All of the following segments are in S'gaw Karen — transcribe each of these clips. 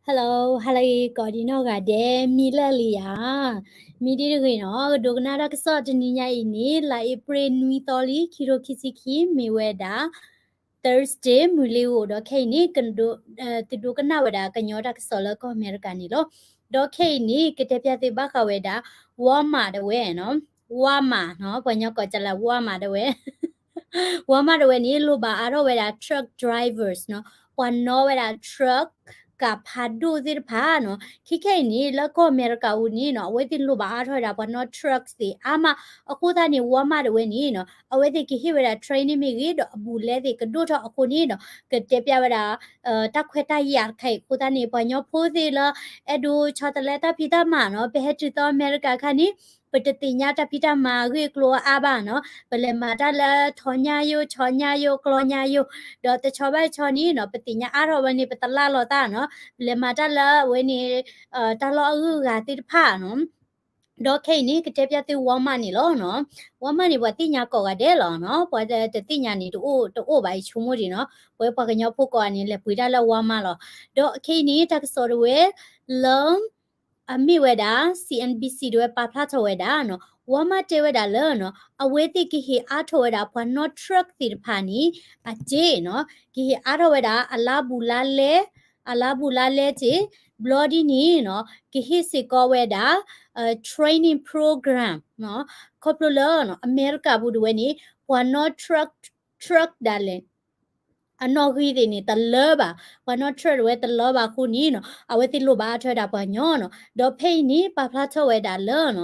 Hello, hello, ကိးဒံနီၢ်ဂၤဒဲး, မံလၢာ်လံဧါ. မံဒ်တဂ့ၤနီၤ, ကဒိကနၣ်တၢ်ကစီၣ်တနံၤညါအံၤန့ၣ် လါအ့ဖြ့ၣ်နွံသီလံ ခံကထိခံဆံခံ မ့ၢ်ဝဲဒၣ် Thursday မုၢ်လ့ၤအိၣ် ဒီးခဲအံၤန့ၣ် သုဒိကနၣ်ဝဲဒၣ်ကညီတၢ်ကစီၣ်လၢကီၢ်အမဲရကၤန့ၣ်လီၤ. ဒီးခဲအံၤန့ၣ် ကတဲပျၢ်သုဘၣ်ဃးဝဲဒၣ် Walmart တဝဲနီၤ, Walmart နီၤ, ပှၤကညီကိးကလး Walmart တဝဲ Walmart တဝဲန့ၣ် လိၣ်ဘၣ်အါထီၣ်ဝဲဒၣ် truck drivers နီၤ, ပှၤနီၣ်ဝဲဒၣ် truck ကးဖးဒိၣ်သ့ၣ်တဖၣ်နီၤ. ခဲခဲအံၤန့ၣ် လၢကီၢ်အမဲရကၤအူန့ၣ်နီၤ, အဝဲသ့ၣ်လိၣ်ဘၣ်အါထီၣ်ဝဲဒၣ်ပှၤနီၣ် truck သ့ၣ်အါမး, အဃိသတးန့ၣ် Walmart တဝဲန့ၣ်နီၤ, အဝဲသ့ၣ်ကဟ့ၣ်ဝဲဒၣ် training မ့ၢ်ဂ့ၤ ဒီးအဘူးအလဲသ့ၣ်ကဒိၣ်ထီၣ်အဃိန့ၣ်နီၤ, ကတဲပျၢ်ဝဲဒၣ် တၢ်ခွဲးတၢ်ယာ်တခါအံၤအဃိသတးန့ၣ် ပှၤကညီဖိသ့ၣ်လၢ အဲၣ်ဒိးဆီတလဲတၢ်ဖံးတၢ်မၤနီၤ, ပဟဲတုၤသီအမဲရကၤအခါန့ၣ် ပတသ့ၣ်ညါတၢ်ဖံးတၢ်မၤအဂ့ၢ်အကျိၤအါအါဘၣ်နီၤ, ပလဲၤမၤတၢ်လၢထိးညါယိ ဆီညါယိ ကျီညါယိ, ဒီးတဆီဘၣ်တဆီန့ၣ်နီၤ, ပသ့ၣ်ညါအါထီၣ်ဝဲန့ၣ် ပတလၢ်လီၤသးနီၤ, ပလဲၤမၤတၢ်လၢအဝဲန့ၣ် တၢ်လီၢ်အဂုၤအဂၤသ့ၣ်တဖၣ်နီၤ. ဒီးခဲအံၤန့ၣ် ကတဲပျၢ်သု Walmart န့ၣ်လီၤနီၤ. Walmart န့ၣ် ပှၤသ့ၣ်ညါကိးဂၤဒဲးလီၤနီၤ, ပှၤတသ့ၣ်ညါန့ၣ် တအိၣ်ဘၣ်အံၤဆိကမိၣ်ဒံးနီၤ, ပဝဲပှၤကညီဖိကိးဂၤန့ၣ် လဲၤပှ့ၤတၢ်လၢ Walmart လီၤ. ဒီးခဲအံၤန့ၣ် တၢ်ကစီၣ်တဝဲ လၢ အမ့ၢ်ဝဲဒၣ် CNBC တဝဲပာ်ဖျါထီၣ်ဝဲဒၣ်နီၤ, Walmart တဲဝဲဒၣ်လၢနီၤ, အဝဲသ့ၣ်ကဟ့ၣ်အါထီၣ်ဝဲဒၣ်ပှၤနီၣ် truck သ့ၣ်တဖၣ်န့ၣ် အစ့နီၤ, ကဟ့ၣ်အါထီၣ်ဝဲဒၣ်အလါဘူးလါလဲ အလါဘူးလါလဲစ့, ဘျီဒ်န့ၣ်နီၤ, ကဟ့ၣ်စ့ၢ်ကီးဝဲဒၣ် training program နီၤ, ခီဖျိလၢ အမဲရကၤပူၤတဝဲန့ၣ် ပှၤနီၣ် truck, truck ဒၣ်လဲာ် အနီၣ်ဂံၢ်သ့ၣ်န့ၣ် တလၢဘၣ်, ပှၤနီၣ် truck တဝဲတလၢဘၣ်အဃိန့ၣ်နီၤ, အဝဲသ့ၣ်လိၣ်ဘၣ်အါထီၣ်ဝဲဒၣ်ပှၤကညီနီၤ. ဒီးဖဲအံၤန့ၣ် ပာ်ဖျါထီၣ်ဝဲဒၣ်လၢ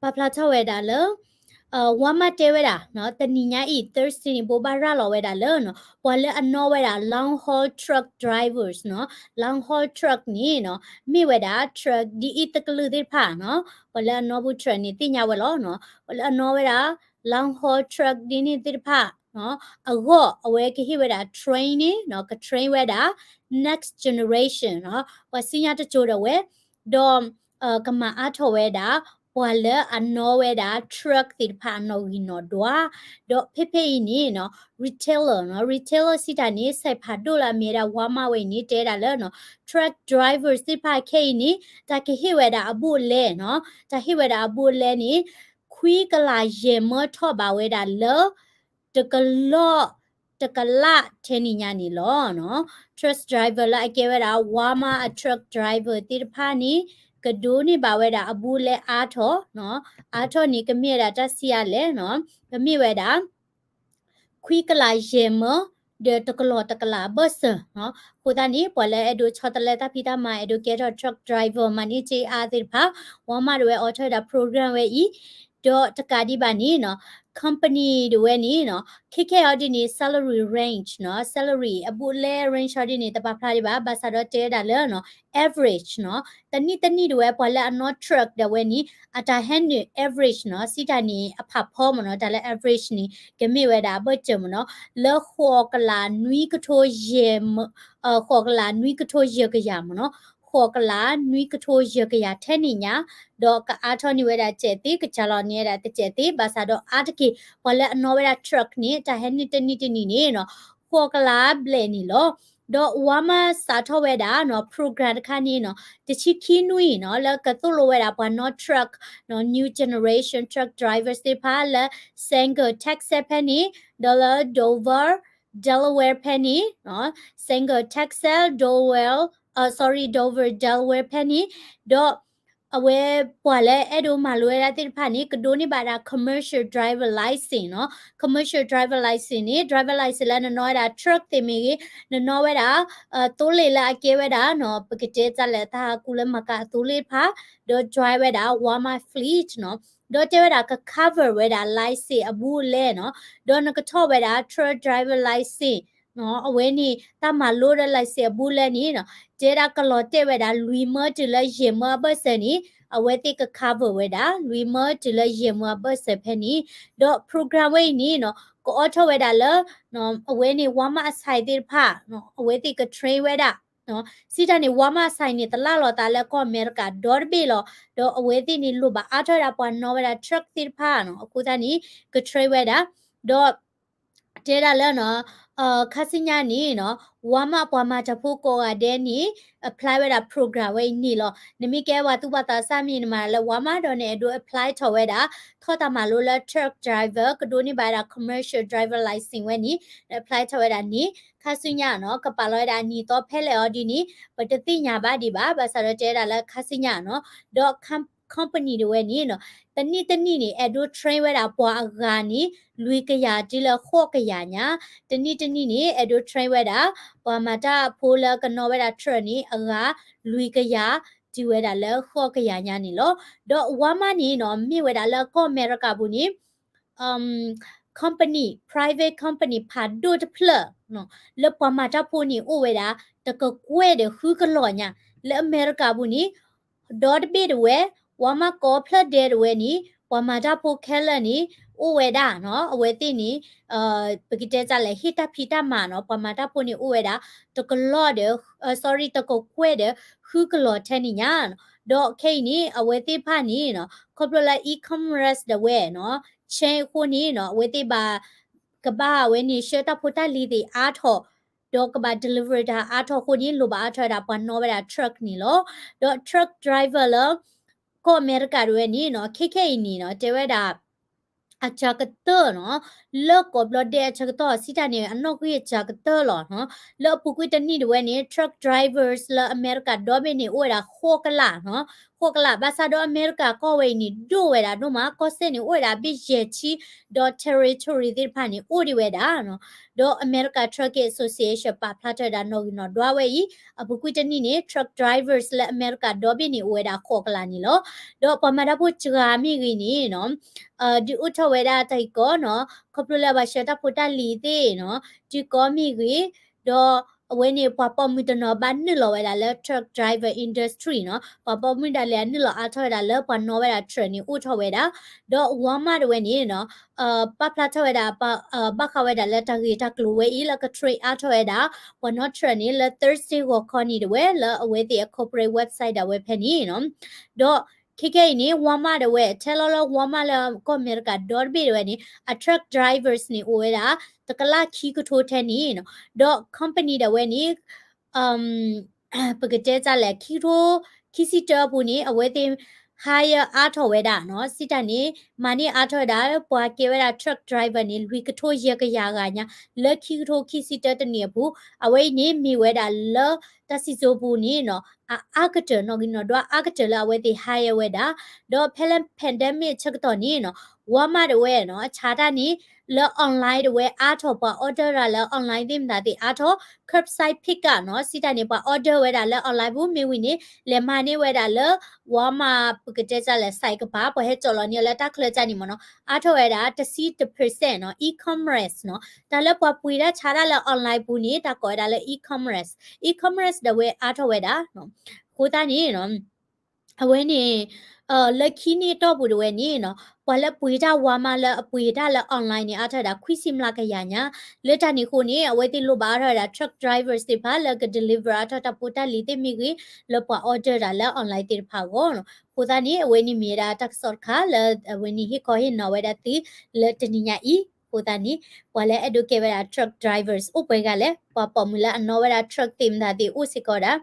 ပာ်ဖျါထီၣ်ဝဲဒၣ်လၢ Walmart တဲဝဲဒၣ်နီၤ, တနံၤညါအံၤ Thursday န့ၣ် ဘိးဘၣ်ရၤလီၤဝဲဒၣ်လၢနီၤ, ပှၤလၢအနီၣ်ဝဲဒၣ် long haul truck drivers နီၤ, long haul truck န့ၣ်နီၤ, မ့ၢ်ဝဲဒၣ် truck ဒ်အံၤတကလုာ်သ့ၣ်တဖၣ်နီၤ, ပှၤလၢအနီၣ်ဘူး truck န့ၣ် သ့ၣ်ညါဝဲလီၤနီၤ, ပှၤလၢအနီၣ်ဝဲဒၣ် long haul truck ဒ်န့ၣ်သ့ၣ်တဖၣ် အဂီၢ် အဝဲကဟ့ၣ်ဝဲဒၣ် training နီၤ, က train ဝဲဒၣ် next generation နီၤ, ပှၤစံၣ်ညီၣ်တစိၤဒၣ်ဝဲ, ဒီး ကမၤအါထီၣ်ဝဲဒၣ် ပှၤလၢအနီၣ်ဝဲဒၣ် truck သ့ၣ်တဖၣ်အနီၣ်ဂံၢ်နီၣ်ဒွး, ဒီးဖဲဖဲအံၤန့ၣ်နီၤ retailer နီၤ, retailer စံးတၢ်န့ၣ် စဲးဖးဒိၣ်လၢအမ့ၢ်ဝဲဒၣ် Walmart ဝဲအံၤန့ၣ် တဲဒၣ်လၢနီၤ truck drivers သ့ၣ်တဖၣ်ခဲအံၤန့ၣ် တၢ်ကဟ့ၣ်ဝဲဒၣ်အဘူးအလဲနီၤ, တၢ်ဟ့ၣ်ဝဲဒၣ်အဘူးအလဲန့ၣ် ခွံကလးယဲၢ်မၢထီၣ်ဘးဝဲဒၣ်လၢ တကလီၢ်တကလးထဲန့ၣ်ညါန့ၣ်လီၤနီၤ. Truck driver လၢအကဲဝဲဒၣ် Walmart အ truck driver သ့ၣ်တဖၣ်န့ၣ် ကဒိးန့ၢ်ဘၣ်ဝဲဒၣ်အဘူးအလဲအါထီၣ်နီၤ, အါထီၣ်န့ၣ် ကမ့ၢ်ဝဲဒၣ်တၢ်ဆံးအါလဲၣ်နီၤ, ကမ့ၢ်ဝဲဒၣ် ခွံကလးယဲၢ်မၢ ဒီးတကလီၢ်တကလးအဘၢၣ်စၢၤနီၤ. အဃိသတးန့ၣ် ပှၤလၢအဲၣ်ဒိးဆီတလဲတၢ်ဖံးတၢ်မၤ အဲၣ်ဒိးကဲထီၣ် truck driver မၤန့ၢ်စ့အါသ့ၣ်တဖၣ် Walmart တဝဲအိးထီၣ်ဝဲဒၣ် program ဝဲအံၤ, ဒီးတကးဒံးဘၣ်န့ၣ်နီၤ company တဝဲန့ၣ်နီၤ ခဲခဲအံၤဒ်န့ၣ် salary range နီၤ, salary အဘူးအလဲ range အံၤဒ်န့ၣ် တပာ်ဖျါဒံးဘၣ်, ဘၣ်ဆၣ်ဒီးတဲဝဲဒၣ်လၢနီၤ average နီၤ, တနံၣ်တနံၣ်တဝဲ ပှၤလၢအနီၣ် truck ဒၣ်ဝဲန့ၣ် အတၢ်ဟဲနုာ် average နီၤ, စံးတၢ်န့ၣ် အဖးဖီမ့ၢ်နီၤ, တၢ်လၢ average န့ၣ် ကမ့ၢ်ဝဲဒၣ်အဘၢၣ်စၢၤမ့ၢ်နီၤ, လၢဃိးကလးနွံကထိယဲၢ်မၢ ဃိးကလးနွံကထိယဲၢ်ကယၤမ့ၢ်နီၤ, ဃိးကလးနွံကထိယဲၢ်ကယၤထဲန့ၣ်ညါ, ဒီးကအါထီၣ်န့ၢ်ဝဲဒၣ်စဲးသ့, ကစၢ်လီၤန့ၢ်ဝဲဒၣ်တစဲးသ့, ဘၣ်ဆၣ်ဒီးအါတက့ၢ် ပှၤလၢအနီၣ်ဝဲဒၣ် truck န့ၣ် တၢ်ဟဲနုာ်တနံၣ်တနံၣ်န့ၣ်နီၤ ဃိးကလးဘျဲၣ်န့ၣ်လီၤ. ဒီး Walmart စးထီၣ်ဝဲဒၣ်နီၤ program တခါန့ၣ်နီၤ တဆံခံနွံနီၤ လၢကသိၣ်လိဝဲဒၣ်ပှၤနီၣ် truck နီၤ new generation truck drivers သ့ၣ်တဖၣ်လၢ Sanger Texas ဖဲန့ၣ် ဒီးလၢ Dover Delaware ဖဲန့ၣ်နီၤ, Sanger Texas Dover, sorry, Dover Delaware ဖဲန့ၣ်, ဒီးအဝဲပှၤလၢအဲၣ်ဒိးမၤလိဝဲဒၣ်သ့ၣ်တဖၣ်န့ၣ် ကဒိးန့ၢ်ဘၣ်ဒၣ် commercial driver license နီၤ, commercial driver license န့ၣ် driver license လၢနနီၣ်ဝဲဒၣ် truck သ့ၣ်မ့ၢ်ဂ့ၤ, နနီၣ်ဝဲဒၣ် သိလ့ၣ်လၢအကဲဝဲဒၣ်နီၤ ပကတဲတၢ်လဲၣ် တၢ်ဟးကူလၢမၤကၤအသိလ့ၣ်တဖၣ်, ဒီး drive ဝဲဒၣ် Walmart fleet နီၤ, ဒီးတဲဝဲဒၣ်က cover ဝဲဒၣ် license အဘူးအလဲနီၤ, ဒီးနကထီၣ်ဝဲဒၣ် truck driver license နီၤ, အဝဲန့ၣ် တၢ်မၤလိဒီး license အဘူးအလဲန့ၣ်နီၤ, တဲဒၣ်ကလီၤတဲာ်ဝဲဒၣ် လွံၢ်မၢတုၤလၢယဲၢ်မၢအဘၢၣ်စၢၤန့ၣ် အဝဲသ့ၣ်က cover ဝဲဒၣ် လွံၢ်မၢတုၤလၢယဲၢ်မၢအဘၢၣ်စၢၤဖဲန့ၣ်, ဒီး program ဝဲအံၤန့ၣ်နီၤ ကအိးထီၣ်ဝဲဒၣ်လၢ အဝဲန့ၣ် Walmart အ site သ့ၣ်တဖၣ် အဝဲသ့ၣ်က train ဝဲဒၣ် စံးတၢ်န့ၣ် Walmart အ site န့ၣ် တလၢ်လီၤသးလၢကီၢ်အမဲရကၤဒီတဘ့ၣ်လီၤ, ဒီးအဝဲသ့ၣ်န့ၣ် လိၣ်ဘၣ်အါထီၣ်ဝဲဒၣ်ပှၤနီၣ်ဝဲဒၣ် truck သ့ၣ်တဖၣ်နီၤ, အဃိသတးန့ၣ် က train ဝဲဒၣ်, ဒီး တဲဒၣ်လၢနီၤ ခါဆူညါန့ၣ်နီၤ Walmart ပှၤမၤတၢ်ဖိကိးဂၤဒဲးန့ၣ် apply ဝဲဒၣ် program ဝဲအံၤန့ၣ်လီၤ. နမ့ၢ်ကဲပှၤသူၣ်ဘၣ်သးစၢ်မ့ၢ်နမၤတၢ်လၢ Walmart ဒီးန့ၣ် အဲၣ်ဒိး apply ထီၣ်ဝဲဒၣ် ထီၣ်တၢ်မၤလိလၢ truck driver ကဒိးန့ၢ်ဘၣ်ဝဲဒၣ် commercial driver license ဝဲန့ၣ် apply ထီၣ်ဝဲဒၣ်န့ၣ် ခါဆူညါနီၤ ကပာ်လီၤဝဲဒၣ်အနံၤသီဖဲလဲၣ်အီၤဒ်န့ၣ် ပတသ့ၣ်ညါဘၣ်ဒံးဘၣ် ဘၣ်ဆၣ်ဒီးတဲဝဲဒၣ်လၢခါဆူညါနီၤ ဒီး com- company တဝဲန့ၣ်နီၤ တနံၣ်တနံၣ်န့ၣ် အဲၣ်ဒိး train ဝဲဒၣ်ပှၤအဂၤန့ၣ် လွံၢ်ကယၤတုၤလၢဃိးကယၤညါ, တနံၣ်တနံၣ်န့ၣ် အဲၣ်ဒိး train ဝဲဒၣ် ပှၤမၤတၢ်ဖိလၢကနီၣ်ဝဲဒၣ် truck န့ၣ် အဂၤ လွံၢ်ကယၤ တုၤဝဲဒၣ်လၢဃိးကယၤညါန့ၣ်လီၤ. ဒီး Walmart န့ၣ်နီၤ မ့ၢ်ဝဲဒၣ်လၢကီၢ်အမဲရကၤပူၤန့ၣ် company, private company ဖးဒိၣ်တဖျၢၣ် လၢပှၤမၤတၢ်ဖိန့ၣ်အိၣ်ဝဲဒၣ် တကကွဲၢ်ဒီးဃုကလီၤညါ, လၢအမဲရကၤပူၤန့ၣ် ဒီတဘ့ၣ်တဝဲ, Walmart ကိးဖျၢၣ်ဒဲတဝဲန့ၣ် ပှၤမၤတၢ်ဖိခဲလၢာ်န့ၣ် အိၣ်ဝဲဒၣ်နီၤ အဝဲသ့ၣ်န့ၣ် ပကတဲတၢ်လဲၣ် ဟ့ၣ်တၢ်ဖံးတၢ်မၤနီၤ ပှၤမၤတၢ်ဖိန့ၣ်အိၣ်ဝဲဒၣ် တကလီၢ်ဒီး sorry တကကွဲၢ်ဒီးဃုကလီၤထဲန့ၣ်ညါ, ဒီးခဲအံၤန့ၣ် အဝဲသ့ၣ်တဖၣ်န့ၣ်နီၤ ခီဖျိလၢ e-commerce ဒၣ်ဝဲနီၤ chain အဃိန့ၣ်နီၤ အဝဲသ့ၣ်ဘၣ် ကဘၣ်ဝဲန့ၣ် ဆှၢတၢ်ဖိတၢ်လံၤသ့ၣ်အါထီၣ် ဒီးကဘၣ် deliver တၢ်အါထီၣ်အဃိန့ၣ် လိၣ်ဘၣ်အါထီၣ်ဝဲဒၣ်ပှၤနီၣ်ဝဲဒၣ် truck န့ၣ်လီၤ. ဒီး truck driver လၢ ကီၢ်အမဲရကၤတဝဲန့ၣ်နီၤ ခဲခဲအံၤန့ၣ်နီၤ တဲဝဲဒၣ် အစှၤကတၢၢ်နီၤ လၢကိးဘျီဒဲးအဆၢကတီၢ် စံးတၢ်န့ၣ် အနီၣ်ဂံၢ်အစှၤကတၢၢ်လီၤနီၤ. လၢအပူၤကွံာ်တနံၣ်တဝဲန့ၣ် truck drivers လၢအမဲရကၤဒီဘ့ၣ်န့ၣ် အိၣ်ဝဲဒၣ်ဃိးကလးနီၤ ဃိးကလး ဘၣ်ဆၣ်ဒီးအမဲရကၤကီၢ်ဝဲအံၤန့ၣ် ဒိၣ်ဝဲဒၣ်ဒိၣ်မး ကီၢ်စဲၣ်န့ၣ် အိၣ်ဝဲဒၣ်ဘ့ၣ်ယဲၢ်ဆံ ဒီး territory သ့ၣ်တဖၣ်န့ၣ် အိၣ်ဒံးဝဲဒၣ်နီၤ. ဒီး America Trucking Association ပာ်ဖျါထီၣ်ဝဲဒၣ်နီၣ်ဂံၢ်နီၣ်ဒွးဝဲအံၤ အပူၤကွံာ်တနံၣ်န့ၣ် truck drivers လၢအမဲရကၤဒီဘ့ၣ်န့ၣ် အိၣ်ဝဲဒၣ်ဃိးကလးန့ၣ်လီၤ. ဒီးပှၤမၤတၢ်ဖိစှၤမ့ၢ်ဂ့ၤန့ၣ်နီၤ ဒုးအိၣ်ထီၣ်ဝဲဒၣ်တၢ်ဂ့ၢ်ကီနီၤ ခီဖျိလၢဘၣ်ဆှၢတၢ်ဖိတၢ်လံၤသ့ၣ်နီၤ ဒုးကီမ့ၢ်ဂ့ၤ ဒီးအဝဲန့ၣ် ပှၤပိာ်မုၣ်တနီၤဘၣ်နုာ်လီၤဝဲဒၣ်လၢ truck driver industry နီၤ ပှၤပိာ်မုၣ်ဒၣ်လဲာ်အနုာ်လီၤအါထီၣ်ဝဲဒၣ်လၢပှၤနီၣ်ဝဲဒၣ် truck န့ၣ်အိၣ်ထီၣ်ဝဲဒၣ် ဒီး Walmart တဝဲန့ၣ်နီၤ ပာ်ဖျါထီၣ်ဝဲဒၣ် ဘၣ်ဃးဝဲဒၣ်လၢတၢ်ဂ့ၢ်တၢ်ကျိၤဝဲအံၤလၢက train အါထီၣ်ဝဲဒၣ် ပှၤနီၣ် truck န့ၣ် လၢ Thursday ဂီၤခီန့ၣ်တဝဲ လၢအဝဲသ့ၣ်အ corporate website ဒၣ်ဝဲဖဲန့ၣ်နီၤ ဒီးခဲခဲအံၤန့ၣ် Walmart တဝဲ ထဲလီၤလၢ Walmart လၢကီၢ်အမဲရကၤဒီတဘ့ၣ်တဝဲန့ၣ် အ truck drivers န့ၣ် အိၣ်ဝဲဒၣ် တကလးခံကထိထဲန့ၣ်နီၤ ဒီး company ဒၣ်ဝဲန့ၣ် ပကတဲတၢ်လဲၣ် ခံကထိ ခံဆံတၢအပူၤန့ၣ် အဝဲသ့ၣ် hire အါထီၣ်ဝဲဒၣ်နီၤ စံးတၢ်န့ၣ် မၤန့ၢ်အါထီၣ်ဝဲဒၣ် ပှၤကဲဝဲဒၣ် truck driver န့ၣ် လွံၢ်ကထိယဲၢ်ကယၤဂၤညါ လၢခံကထိခံဆံတၢတနံၣ်အပူၤ အဝဲအံၤန့ၣ်မ့ၢ်ဝဲဒၣ်လၢ တၢ်စံၣ်စိၤပူၤန့ၣ်နီၤ အအါကတၢၢ် နီၣ်ဂံၢ်နီၣ်ဒွးအါကတၢၢ်လၢအဝဲသ့ၣ် hire ဝဲဒၣ် ဒီးဖဲလၢ pandemic ဆၢကတီၢ်န့ၣ်နီၤ Walmart တဝဲနီၤ ဆါတၢ်န့ၣ် လၢ online တဝဲအါထီၣ် ပှၤ order တၢ်လၢ online သ့ၣ်မတၤသ့ၣ်အါထီၣ် curbside pickup နီၤ စံးတၢ်န့ၣ် ပှၤ order ဝဲဒၣ်လၢ online ပူၤ မ့ၢ်ဝံၤန့ၣ် လဲၤမၤန့ၢ်ဝဲဒၣ်လၢ Walmart ပကတဲတၢ်လဲၣ် ဆိုင်ကယ် ပှၤဟဲစိာ်လီၤန့ၢ်အီၤလၢ တၢ်ချၢတၢ်န့ၣ်မ့ၢ်နီၤ အါထီၣ်ဝဲဒၣ် တဆံတ percent နီၤ e-commerce နီၤ တၢ်လၢပှၤပှ့ၤတၢ်ဆါတၢ်လၢ online ပူၤန့ၣ် တၢ်ကိးဝဲဒၣ်လၢ e-commerce, e-commerce ဒၣ်ဝဲအါထီၣ်ဝဲဒၣ် အဃိသတးန့ၣ်နီၤ အဝဲန့ၣ် လၢခံနံၣ်အတီၢ်ပူၤတဝဲန့ၣ်နီၤ ပှၤလၢပှ့ၤတၢ် Walmart လၢအပှ့ၤတၢ်လၢ online န့ၣ် အါထီၣ်ဝဲဒၣ် ခွံဆံမျးကယၤညါ လၢတၢ်န့ၣ်အဃိန့ၣ် အဝဲသ့ၣ်လိၣ်ဘၣ်အါထီၣ်ဝဲဒၣ် truck drivers သ့ၣ်တဖၣ်လၢက deliver အါထီၣ်တၢ်ဖိတၢ်လံၤသ့ၣ်မ့ၢ်ဂ့ၤ လၢပှၤ order တၢ်လၢ online သ့ၣ်တဖၣ်အဂီၢ်နီၤ အဃိသတးန့ၣ် အဝဲန့ၣ်မ့ၢ်ဝဲဒၣ်တၢ်ကစီၣ်တခါလၢ အဝဲန့ၣ်ဟ့ၣ်ခီဟ့ၣ်နီၤဝဲဒၣ်သု လၢတနံၤညါအံၤ အဃိသတးန့ၣ် ပှၤလၢအဲၣ်ဒိးကဲဝဲဒၣ် truck drivers အိၣ်ပှဲၤဂၤလဲၣ် ပှၤပိာ်မုၣ်လၢအနီၣ်ဝဲဒၣ် truck သ့ၣ်မတၤသ့ၣ်အိၣ်စ့ၢ်ကီးဒၣ်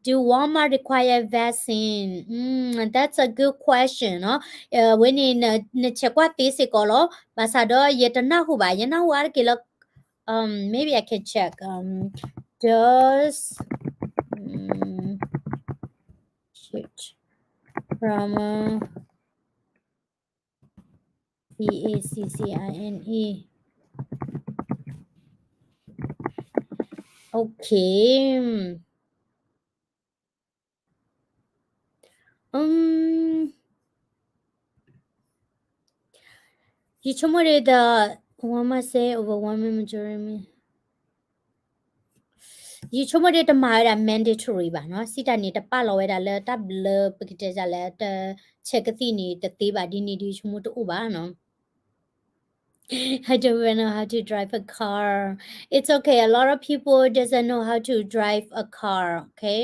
Do Walmart require vaccine? Mm, that's a good question နီၤ အဝဲန့ၣ် နဆဲးကွၢ်သ့စ့ၢ်ကီးလီၤ ဘၣ်ဆၣ်ဒီးယတနၢ်ဟူဘၣ် ယနၢ်ဟူအါတက့ၢ်လၢ um, maybe I can check. Um, does, mm, shoot, Walmart V A C C I N E. Okay. Um, ယဆိကမိၣ်ဒ်သိး Walmart say overwhelming majority ယဆိကမိၣ်ဒ်တမၤဝဲဒၣ် mandatory ဘၣ်နီၤ စံးတၢ်န့ၣ် တပာ်လီၤဝဲဒၣ်လၢတၢ်ဘျၢပကတဲဒ်လဲၣ် တဆဲးကသံၣ်န့ၣ် တသ့ဘၣ်ဒ်န့ၣ်ဒီး ယဆိကမိၣ်တအိၣ်ဘၣ်နီၤ I don't even know how to drive a car. It's okay. A lot of people doesn't know how to drive a car. Okay.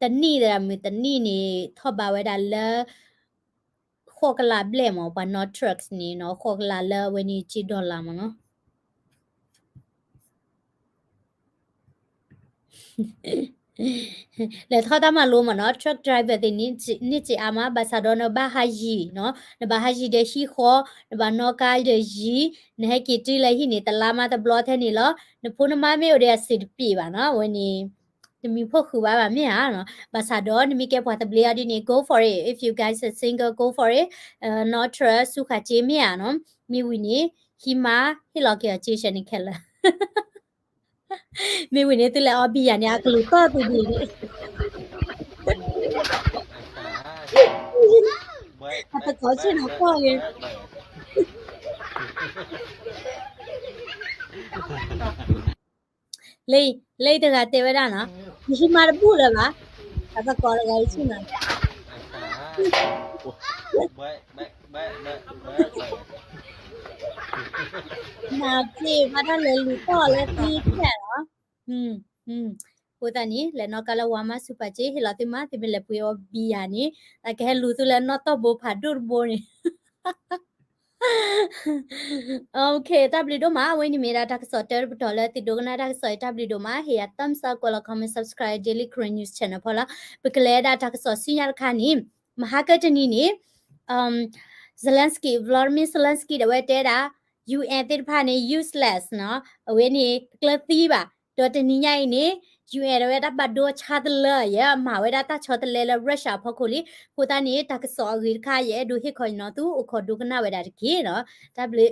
တနံၣ်ဒီးမုၢ်တနံၣ်န့ၣ် ထီၣ်ဘးဝဲဒၣ်လၢ ဃိးကလးဘျဲၣ်မး ပှၤနီၣ် trucks န့ၣ်နီၤ ဃိးကလးလၢအဝဲန့ၣ်က့ dollar မးနီၤ လဲၤထီၣ်တၢ်မၤလိမ့ၢ်နီၤ, truck driver သ့ၣ်န့ၣ် န့ၢ်စ့အါမး, ဘၣ်ဆၣ်ဒီးနဘၣ်ဟးယံၤနီၤ, နဘၣ်ဟးယံၤဒီးဟံၣ်ဃီ, နဘၣ်နီၣ်ကါဒီးယံၤ, နဟဲက့ၤတုၤလၢဟံၣ်န့ၣ် တလါမးတဘျီထဲန့ၣ်လီၤ. နဖိနမါမ့ၢ်အိၣ်ဒီးအဆင်တပြေဘၣ်နီၤ, အဝဲန့ၣ် တမံၤဖှိၣ်ဃုာ်ဘၣ်ဘၣ်မ့ၢ်ဧါနီၤ. ဘၣ်ဆၣ်ဒီးနမ့ၢ်ကဲပှၤသဘျ့အီၤဒ်န့ၣ် go for it. If you guys are single, go for it. နီၣ်ထြၢၣ် ဆူၣ်ခးစ့မ့ၢ်ဧါနီၤ. မ့ၢ်ဝံၤန့ၣ် ဟံးမါဟ့ၣ်လီၤက့ၤအီၤစ့ဆဲန့ၣ်ခဲလၢာ် မ့ၢ်ဝံၤန့ၣ် သုလဲၤအီဘံယၤန့ၣ် အကလူၤတီၢ်သုဒ်န့ၣ်, အတကိးဆ့ၣ်နီၤကီၢ်ဂ့ၤ, လၢ လၢတဂၤတဲဝဲဒၣ်နီၤ, ယဟံးမါတဘူၣ်လၢၤဘၣ်, အတကိးတဂၤအံၤဆ့ၣ်နီၤ နာ်က့ဘၣ်တၢ်လဲၤလူၤတီၢ်လၢသံခဲလၢာ်လီၤ. အဃိသတးန့ၣ် လဲၤနီၣ်ကါလၢဝါမး ဆူၣ်ခးစ့ ဟ့ၣ်လီၤသုမး, သုမ့ၢ်လဲၤပှ့ၤအီဘံယၤန့ၣ် အကဟဲလူၤသုလၢနီၣ်တီၢ်ဘိဖးဒိၣ်တဘိန့ၣ် တၢ်ဘျုးဒိၣ်မး, အဝဲန့ၣ်မ့ၢ်ဒၣ်တၢ်ကစီၣ်တၢတပတီၢ်လၢသုဒိကနၣ်တၢ်ကစီၣ်အံၤ တၢ်ဘျုးဒိၣ်မး, ဟ့ၣ်ယၤ thumbs up ကွဲးလီၤ comment, subscribe Daily Karen News Channel ဖီလာ်, ပကလဲၤဒၣ်တၢ်ကစီၣ်ဆူညါတခါန့ၣ်, မဟါကတနံၤန့ၣ် Zelensky, Volodymyr Zelensky ဒီးဝဲတဲဒၣ် ယူဢၣ် သ့ၣ်တဖၣ်န့ၣ် useless နီၤ, အဝဲန့ၣ် တကျၢၤသံဘၣ်, ဒီးတနံၤညါအံၤန့ၣ် ယူဢၣ် ဒီးဝဲတၢ်ဘၣ်ဒိအဆါတလၢ ယမၤဝဲဒၣ်တၢ်ဆီတလဲလၢ Russia အဖီခိၣ်လံ, အဃိသတးန့ၣ် တၢ်ကစီၣ်အဂ့ၤတခါ ယအဲၣ်ဒိးဟ့ၣ်ခီနီၤသု အိၣ်ခိးဒိကနၣ်ဝဲဒၣ်တက့ၢ်နီၤ, တၢ်ဘျုး